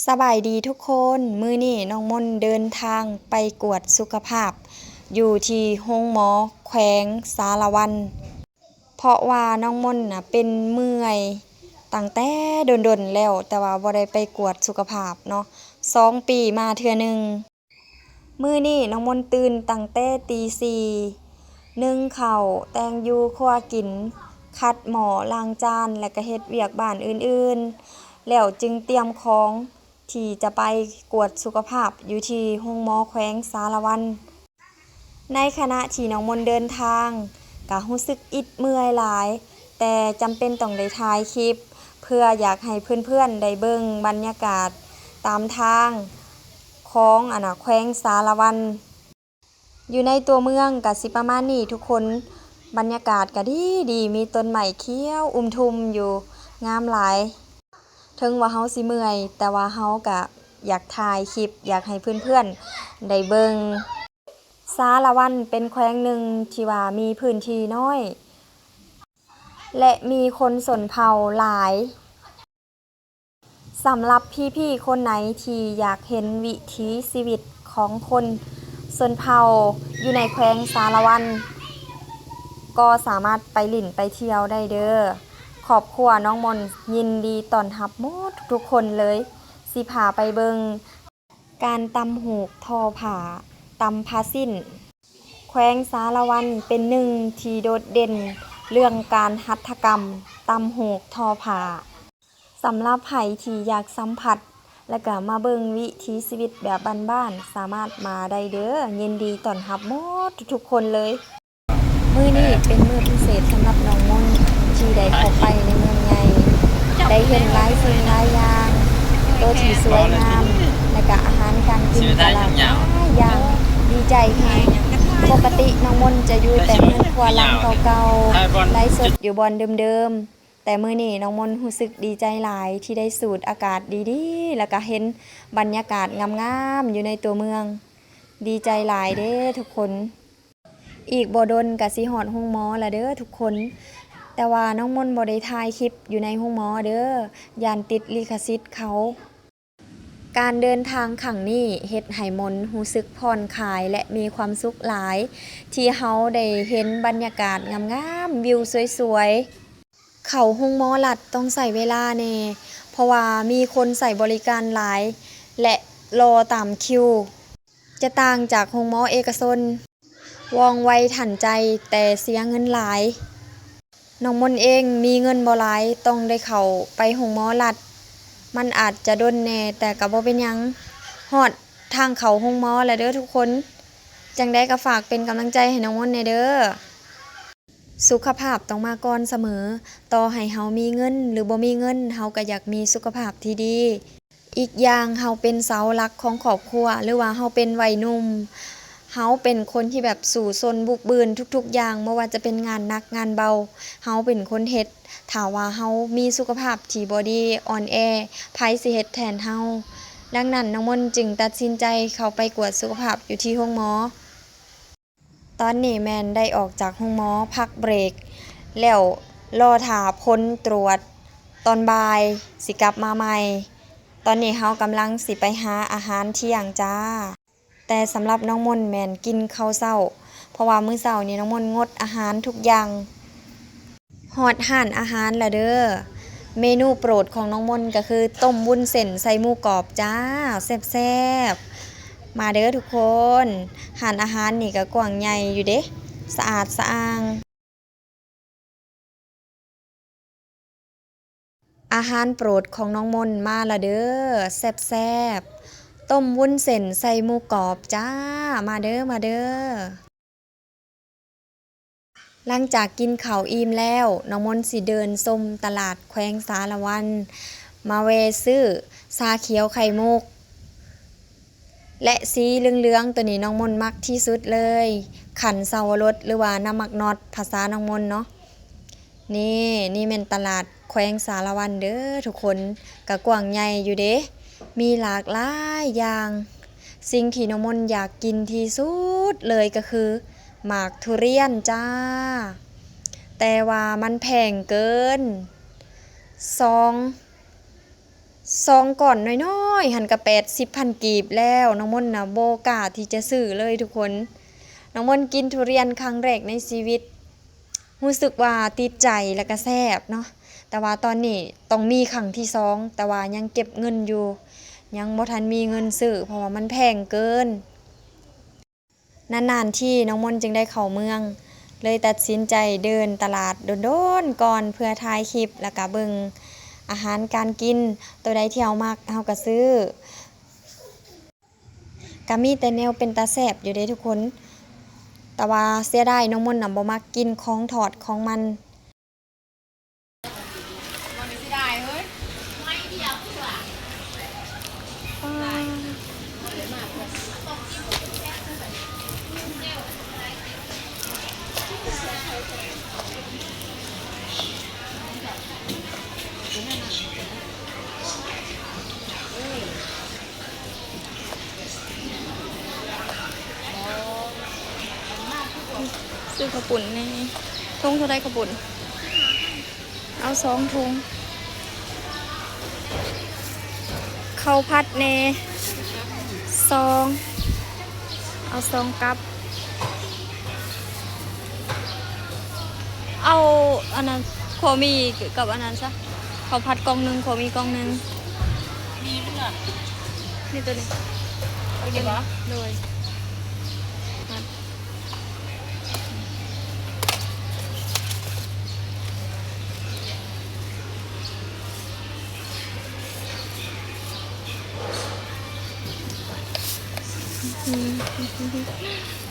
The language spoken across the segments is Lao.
ສະບາຍດີທຸກຄົນ, ມື້ນີ້ນ້ອງມົນເດີນທາງໄປກວດສຸຂະພາບຢູ່ທີ່ໂຮງໝໍແຂວງສາລະວັນ ເພາະວ່ານ້ອງມົນນະເປັນເມື່ອຍຕັ້ງແຕ່ດົນໆແລ້ວ, ແຕ່ວ່າບໍ່ໄດ້ໄປກວດສຸຂະພາບເນາະ, ສອງປີມາເທື່ອໜຶ່ງ. ມື້ນີ້ນ້ອງມົນຕື່ນຕັ້ງແຕ່ຕີສີ່ ໜຶ້ງເຂົ້າ, ແຕ່ງຢູ່ຄົວກິນ, ຂັດໝໍ້, ລ້າງຈານ ແລະກະເຮັດວຽກບ້ານອື່ນໆ ແລ້ວຈຶ່ງຕຽມຂອງທີ່ຈະໄປກວດສຸຂະພາບຢູ່ທີ່ໂຮງໝໍແຂວງສາລະວັນ. ໃນຂະນະທີ່ນ້ອງມົນເດີນທາງ ກະຮູ້ສຶກອິດເມື່ອຍຫຼາຍ, ແຕ່ຈຳເປັນຕ້ອງໄດ້ຖ່າຍຄລິບ ເພື່ອຢາກໃຫ້ເພື່ອນໆໄດ້ເບິ່ງບັນຍາກາດຕາມທາງຂອງ ອັນນະ ແຂວງສາລະວັນ. ຢູ່ໃນຕົວເມືອງກະຊິປະມານນີ້ທຸກຄົນ, ບັນຍາກາດກະດີດີ, ມີຕົ້ນໄມ້ຂຽວອຸ້ມທຸ່ມຢູ່, ງາມຫຼາຍ. ເຖິງວ່າເຮົາຊິເມື່ອຍ, ແຕ່ວ່າເຮົາກະຢາກຖ່າຍຄລິບ, ຢາກໃຫ້ເພື່ອນໆໄດ້ເບິ່ງ. ສາລະວັນເປັນແຂວງໜຶ່ງທີ່ວ່າມີພື້ນທີ່ນ້ອຍ ແລະ ມີຄົນຊົນເຜົ່າຫຼາຍ. ສຳລັບພີ່ໆຄົນໃດທີ່ຢາກເຫັນວິຖີຊີວິດຂອງຄົນຊົນເຜົ່າຢູ່ໃນແຂວງສາລະວັນ ກໍສາມາດໄປຫຼິ້ນໄປທ່ຽວໄດ້ເດີ້. ຄອບຄົວນ້ອງມົນຍິນດີຕ້ອນຮັບໝົດທຸກໆຄົນເລີຍ. ຊິພາໄປເບິ່ງ ການຕ່ຳຫູກທໍຜ້າ, ຕ່ຳຜ້າສິ້ນ. ແຂວງສາລະວັນເປັນໜຶ່ງທີ່ໂດດເດັ່ນເລື່ອງການຫັດຖະກຳຕ່ຳຫູກທໍຜ້າ. ສຳລັບໃຜທີ່ຢາກສຳຜັດ ແລະກະມາເບິ່ງວິຖີຊີວິດແບບບ້ານໆ ສາມາດມາໄດ້ເດີ້. ຍິນດີຕ້ອນຮັບໝົດທຸກໆຄົນເລີຍ. ມື້ນີ້ເປັນມື້ພິເສດສຳລັບນ້ອງມົນທີ່ໄດ້ເຂົ້າໄປໃນເມືອງໃຫຍ່, ໄດ້ເຫັນຫຼາຍສິ່ງຫຼາຍຢ່າງ, ໂຕທີ່ສວຍງາມ ແລະກະອາຫານການກິນກະຫຼາກຫຼາຍຢ່າງ. ດີໃຈແຮງ. ປົກກະຕິນ້ອງມົນຈະຢູ່ແຕ່ເຮືອນຄົວຫຼັງເກົ່າໆ, ໄລຟ໌ສົດຢູ່ບ່ອນເດີມໆ, ແຕ່ມື້ນີ້ນ້ອງມົນຮູ້ສຶກດີໃຈຫຼາຍທີ່ໄດ້ສູດອາກາດດີໆ ແລະກະເຫັນບັນຍາກາດງາມໆຢູ່ໃນຕົວເມືອງ. ດີໃຈຫຼາຍເດ້ທຸກຄົນ. ອີກບໍ່ດົນກະຊິຮອດໂຮງໝໍລະເດີ້ທຸກຄົນ, ແຕ່ວ່ານ້ອງມົນບໍ່ໄດ້ຖ່າຍຄລິບຢູ່ໃນໂຮງໝໍເດີ້, ຢ້ານຕິດລິຂະສິດເຂົາ. ການເດີນທາງຄັ້ງນີ້ເຮັດໃຫ້ມົນຮູ້ສຶກຜ່ອນຄາຍ ແລະ ມີຄວາມສຸກຫຼາຍ ທີ່ເຮົາໄດ້ເຫັນບັນຍາກາດງາມໆ, ວິວສວຍໆ. ເຂົ້າໂຮງໝໍລັດຕ້ອງໃຊ້ເວລາແດ່ ເພາະວ່າມີຄົນໃຊ້ບໍລິການຫຼາຍ ແລະ ລໍຕາມຄິວ. ຈະຕ່າງຈາກໂຮງໝໍເອກະຊົນ, ວ່ອງໄວທັນໃຈ ແຕ່ເສຍເງິນຫຼາຍ. ນ້ອງມົນເອງມີເງິນບໍ່ຫຼາຍ, ຕ້ອງໄດ້ເຂົ້າໄປໂຮງໝໍລັດ. ມັນອາດຈະດົນແດ່, ແຕ່ກະບໍ່ເປັນຫຍັງ. ຮອດທາງເຂົ້າໂຮງໝໍແລ້ວເດີ້ທຸກຄົນ. ຈັ່ງໃດກະຝາກເປັນກຳລັງໃຈໃຫ້ນ້ອງມົນແດ່ເດີ້. ສຸຂະພາບຕ້ອງມາກ່ອນສະເໝີ. ຕໍ່ໃຫ້ເຮົາມີເງິນ ຫຼື ບໍ່ມີເງິນ, ເຮົາກະຢາກມີສຸຂະພາບທີ່ດີ. ອີກຢ່າງເຮົາເປັນເສົາຫຼັກຂອງຄອບຄົວ ຫຼືວ່າເຮົາເປັນໄວໜຸ່ມ, ເຮົາເປັນຄົນທີ່ແບບສູ້ຊົນບຸກບືນທຸກໆຢ່າງ, ບໍ່ວ່າຈະເປັນງານໜັກງານເບົາ ເຮົາເປັນຄົນເຮັດ. ຖ້າວ່າເຮົາມີສຸຂະພາບທີ່ບໍ່ດີ, ອ່ອນແອ, ໃຜຊິເຮັດແທນເຮົາ? ດັ່ງນັ້ນນ້ອງມົນຈຶ່ງຕັດສິນໃຈເຂົ້າໄປກວດສຸຂະພາບຢູ່ທີ່ໂຮງໝໍ. ຕອນນີ້ແມ່ນໄດ້ອອກຈາກໂຮງໝໍພັກເບຣກແລ້ວ, ລໍຖ້າຜົນຕວດຕອນບ່າຍຊິກັບມາໃໝ່. ຕອນນີ້ເຮົາກຳລັງຊິໄປຫາອາຫານທ່ຽງຈ້າ. ແຕ່ສຳລັບນ້ອງມົນແມ່ນກິນເຂົ້າເຊົ້າ, ເພາະວ່າມື້ເຊົ້ານີ້ນ້ອງມົນງົດອາຫານທຸກຢ່າງ. ຮອດຮ້ານອາຫານລະເດີ້. ເມນູໂປດຂອງນ້ອງມົນກະຄືຕົ້ມວຸ້ນເສັ້ນໃສ່ໝູກອບຈ້າ, ແຊບໆ. ມາເດີ້ທຸກຄົນ. ຮ້ານອາຫານນີ້ກະກວ້າງໃຫຍ່ຢູ່ເດ, ສະອາດສະອ້າງ. ອາຫານໂປດຂອງນ້ອງມົນມາລະເດີ້, ແຊບໆ. ຕົ້ມວຸ້ນເສັ້ນໃສ່ໝູກອບຈ້າ, ມາເດີ້ ມາເດີ້. ຫຼັງຈາກກິນເຂົ້າອີ່ມແລ້ວ, ນ້ອງມົນຊິເດີນຊົມຕະຫຼາດແຂວງສາລະວັນ, ມາແວ່ຊື້ຊາຂຽວໄຂ່ມຸກ ແລະ ສີເຫຼືອງໆ ໂຕນີ້ນ້ອງມົນມັກທີ່ສຸດເລີຍ, ຂັນເສົາວະລົດ ຫຼືວ່ານ້ຳໝາກນັອດ ພາສານ້ອງມົນເນາະ. ນີ້, ນີ້ແມ່ນຕະຫຼາດແຂວງສາລະວັນເດີ້ທຸກຄົນ, ກະກວ້າງໃຫຍ່ຢູ່ເດ, ມີຫຼາກຫຼາຍຢ່າງ. ສິ່ງທີ່ນ້ອງມົນຢາກກິນທີ່ສຸດເລີຍກະຄືໝາກທຸລຽນຈ້າ, ແຕ່ວ່າມັນແພງເກີນ, ສອງ ສອງກ້ອນນ້ອຍໆຫັ້ນກະແປດສິບພັນກີບແລ້ວ. ນ້ອງມົນນະບໍ່ກ້າທີ່ຈະຊື້ເລີຍທຸກຄົນ. ນ້ອງມົນກິນທຸລຽນຄັ້ງແລກໃນຊີວິດ ຮູ້ສຶກວ່າຕິດໃຈແລ້ວກະແຊບເນາະ, ແຕ່ວ່າຕອນນີ້ຕ້ອງມີຄັ້ງທີສອງ ແຕ່ວ່າຍັງເກັບເງິນຢູ່ ຍັງບໍ່ທັນມີເງິນຊື້ ເພາະວ່າມັນແພງເກີນ. ນານໆທີນ້ອງມົນຈຶ່ງໄດ້ເຂົ້າເມືອງ ເລີຍຕັດສິນໃຈເດີນຕະຫຼາດດົນໆກ່ອນ ເພື່ອຖ່າຍຄລິບ ແລ້ວກະເບິ່ງອາຫານການກິນ ໂຕໃດທີ່ເຮົາມັກເຮົາກະຊື້. ກະມີແຕ່ແນວເປັນຕາແຊບຢູ່ເດ້ທຸກຄົນ, ແຕ່ວ່າເສຍດາຍນ້ອງມົນນະບໍ່ມັກກິນຂອງທອດຂອງມັນ. ຊື້ເຂົ້າປຸ້ນແດ່. ຖົງເທົ່າໃດເຂົ້າປຸ້ນ? ເອົາສອງຖົງ. ເຂົ້າຜັດແດ່ ສອງ ເອົາສອງກັບ. ເອົາອັນນັ້ນ ຂົ້ວໝີ່ກັບອັນນັ້ນຊະ. ເຂົ້າຜັດກ່ອງໜຶ່ງ ຂົ້ວໝີ່ກ່ອງໜຶ່ງ. ມີເລືອດ ນີ້ໂຕນີ້ ໂຕນີ້ບໍ? ໂດຍ.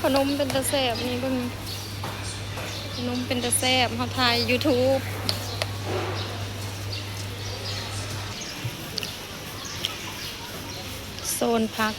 ຂະໜົມເປັນຕາແຊບນີ້ເບິ່ງ. ຂະໜົມເປັນຕາແຊບ ເຮົາຖ່າຍຢູທູບ. ໂຊນຜັກ.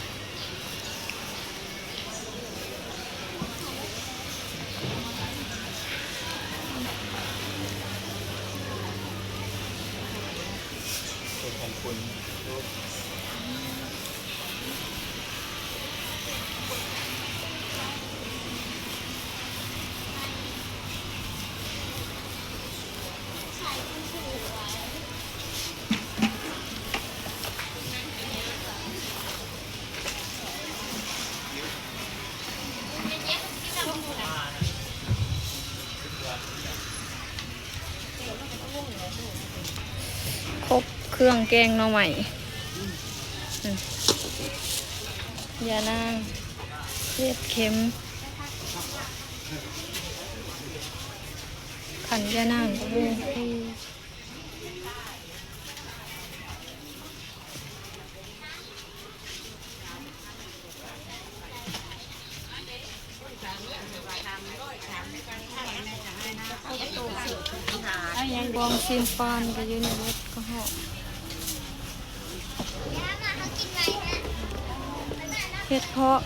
ຄົບເຄື່ອງແກງໜໍ່ໄມ້. ອືມ ຢ່ານາງ ເຫັດເຂັມ ຂັນຢ່ານາງ. ກອງຊີ້ນປ້ອນກະຢູ່ໃນລົດກະເຫາະ. ເຫັດເຜາະ.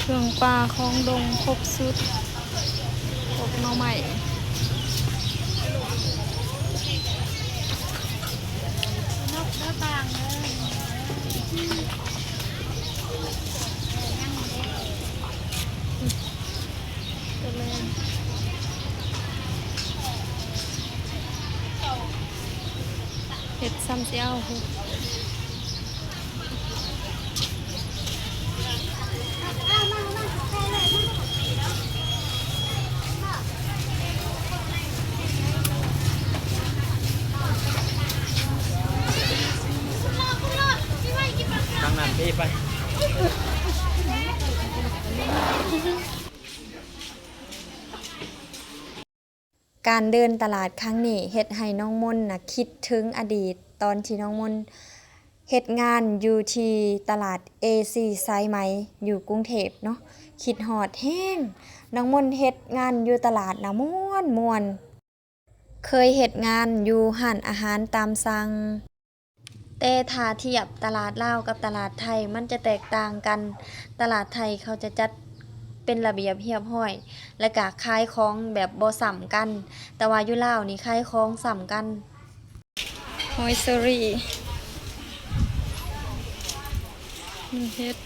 ເຄື່ອງປ່າຂອງດົງຄົບຊຸດ ອົບໜໍ່ໄມ້. ເຮັດຊ້ຳຊິເອົາ. ທາງນັ້ນເດ້ໄປ. ການເດີນຕະຫຼາດຄັ້ງນີ້ເຮັດໃຫ້ນ້ອງມົນນະຄິດເຖິງອະດີດ ຕອນທີ່ນ້ອງມົນເຮັດງານຢູ່ທີ່ຕະຫຼາດເອຊີສາຍໄໝ ຢູ່ກຸງເທບເນາະ, ຄິດຮອດແຮງ. ນ້ອງມົນເຮັດງານຢູ່ຕະຫຼາດນະມ່ວນໆ. ເຄີຍເຮັດງານຢູ່ຮ້ານອາຫານຕາມສັ່ງ. ແຕ່ຖ້າທຽບຕະຫຼາດລາວກັບຕະຫຼາດໄທ ມັນຈະແຕກຕ່າງກັນ. ຕະຫຼາດໄທເຂົາຈະຈັດເປັນລະບຽບຮຽບຮ້ອຍ ແລະກະຂາຍຂອງແບບບໍ່ຊ້ຳກັນ, ແຕ່ວ່າຢູ່ລາວນີ້ຂາຍຂອງຊ້ຳກັນ. ຫອຍເຊີຣີ ມັນເຜັດ.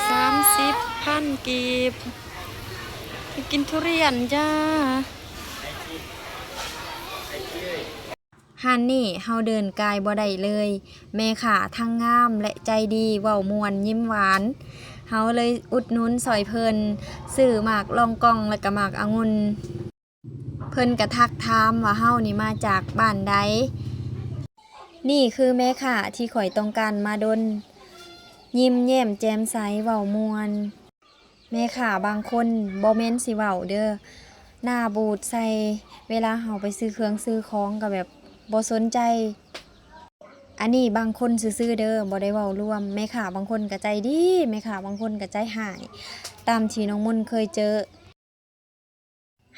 ສາມສິບພັນກີບ ໄປກິນທຸລຽນຈ້າ. ຮ້ານນີ້ເຮົາເດີນກາຍບໍ່ໄດ້ເລີຍ, ແມ່ຄ້າທັງງາມ ແລະ ໃຈດີ, ເວົ້າມ່ວນ, ຍິ້ມຫວານ, ເຮົາເລີຍອຸດໜູນຊ່ອຍເພິ່ນ, ຊື້ໝາກລອງກອງ ແລະ ກະໝາກອະງຸ່ນ. ເພິ່ນກະທັກຖາມວ່າເຮົານີ້ມາຈາກບ້ານໃດ. ນີ້ຄືແມ່ຄ້າທີ່ຂ້ອຍຕ້ອງການມາດົນ, ຍິ້ມແຍ້ມແຈ່ມໃສ ເວົ້າມ່ວນ. ແມ່ຄ້າບາງຄົນບໍ່ແມ່ນຊິເວົ້າເດີ້, ໜ້າບູດໃສ່ ເວລາເຮົາໄປຊື້ເຄື່ອງຊື້ຂອງກະແບບບໍ່ສົນໃຈ. ອັນນີ້ບາງຄົນຊື່ໆເດີ້, ບໍ່ໄດ້ເວົ້າລວມ. ແມ່ຄ້າບາງຄົນກະໃຈດີ, ແມ່ຄ້າບາງຄົນກະໃຈຮ້າຍ, ຕາມທີ່ນ້ອງມົນເຄີຍເຈີ.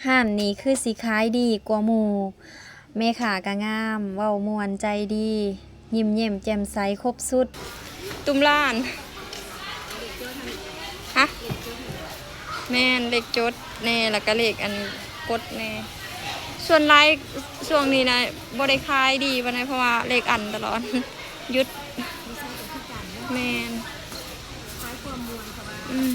ຮ້ານນີ້ຄືຊິຂາຍດີກວ່າໝູ່, ແມ່ຄ້າກະງາມ, ເວົ້າມ່ວນ, ໃຈດີ, ຍິ້ມແຍ້ມແຈ່ມໃສ, ຄົບຊຸດ. ຕຸ້ມລ້ານ ຮະ? ແມ່ນ, ເລກຈົດແດ່ ແລ້ວກະເລກອັນກົດແດ່. ສ່ວນຫຼາຍຊ່ວງນີ້ນະ ບໍ່ໄດ້ຂາຍດີປານໃດ ເພາະວ່າເລກອັນຕະຫຼອດ. ຢຸດ. ແມ່ນ. ອືມ.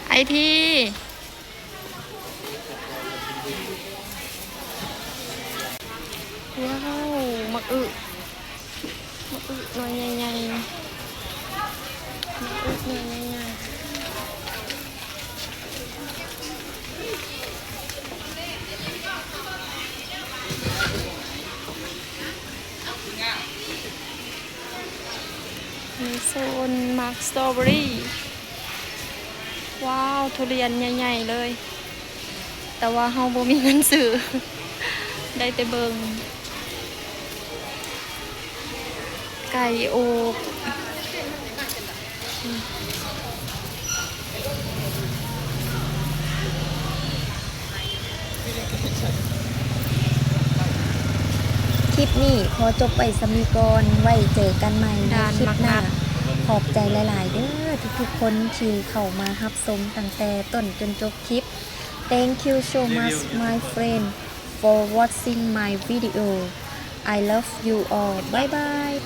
ໄອທີ ວ້າວ ໝາກອຶ ໝາກອຶໜ່ວຍໃຫຍ່ໆ ໝາກອຶໜ່ວຍໃຫຍ່ໆ. ມີໂຊນໝາກສະຕໍເບີຣີ. ວ້າວ ທຸລຽນໃຫຍ່ໆເລີຍ, ແຕ່ວ່າເຮົາບໍ່ມີເງິນຊື້ ໄດ້ແຕ່ເບິ່ງ. ໄກ່ອົບ. ຄລິບນີ້ຂໍຈົບໄວ້ສ່ຳນີ້ກ່ອນ, ໄວ້ເຈີກັນໃໝ່ໃນຄລິບໜ້າ. ຂອບໃຈຫຼາຍໆເດີ້ ທຸກໆຄົນທີ່ເຂົ້າມາຮັບຊົມຕັ້ງແຕ່ຕົ້ນຈົນຈົບຄລິບ. Thank you so much, my friend, for watching my video. I love you all. Bye bye.